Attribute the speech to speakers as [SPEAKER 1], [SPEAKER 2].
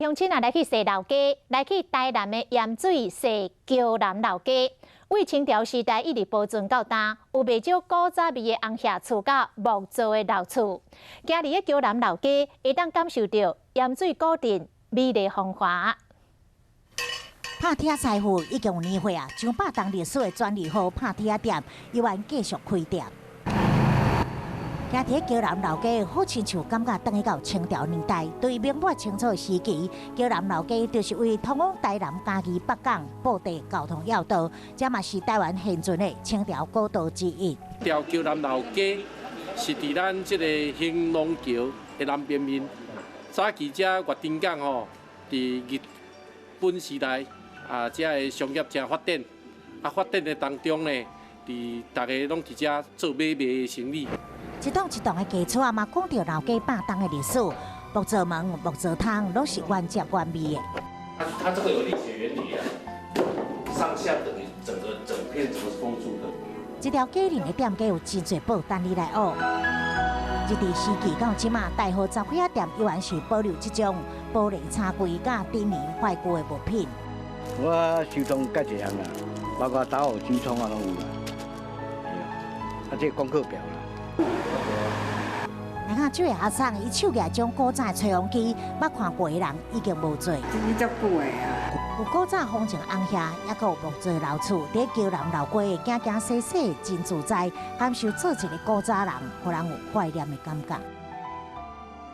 [SPEAKER 1] 鄉親啊，來去踅老街，來去台南的鹽水踅橋南老街。對清朝時代一直保存到今，有袂少古早味的紅瓦厝佮木造的老厝。行佇个橋南老街，會當感受著鹽水古鎮美麗風華。
[SPEAKER 2] 拍鐵仔師傅已經有年歲啊，上百冬歷史的專利號拍鐵仔店，依然繼續開店。行佇橋南老街，好親像感覺轉去到清朝年代。對明末清初的時期，橋南老街就是為通往台南、嘉義、北港、布袋交通要道，這嘛是台灣現存的清朝古道之一。
[SPEAKER 3] 條橋南老街是佇咱這個興隆橋的南邊面。早期這月津港吼，佇日本時代啊，這个商業正發展，啊發展的當中呢，佇逐家攏佇遮做買賣的生意。
[SPEAKER 2] 一棟一棟的家厝啊，嘛講著老街百冬的歷史，木造門、木造窗，攏是原汁原味的。
[SPEAKER 3] 它這個有力學原理啊，上下等於整個整片怎麼封住的？
[SPEAKER 2] 這條街裡的店家有真濟寶等你來學。日治時期到這馬，大和雜貨仔店依然是保留這種玻璃茶櫃佮陳年懷舊的物品。
[SPEAKER 4] 我收藏蓋一項啦，包括打火機窗啊攏有啦。啊，這個功課表啦。
[SPEAKER 2] 來看這位阿嬸，伊手舉種古早的吹風機，捌看過的人已經無濟。
[SPEAKER 5] 這是足久的啊！
[SPEAKER 2] 有古早風情紅瓦，猶閣有木造老厝，佇橋南老街行行踅踅真自在，感受做一個古早人，予人有懷念的感覺。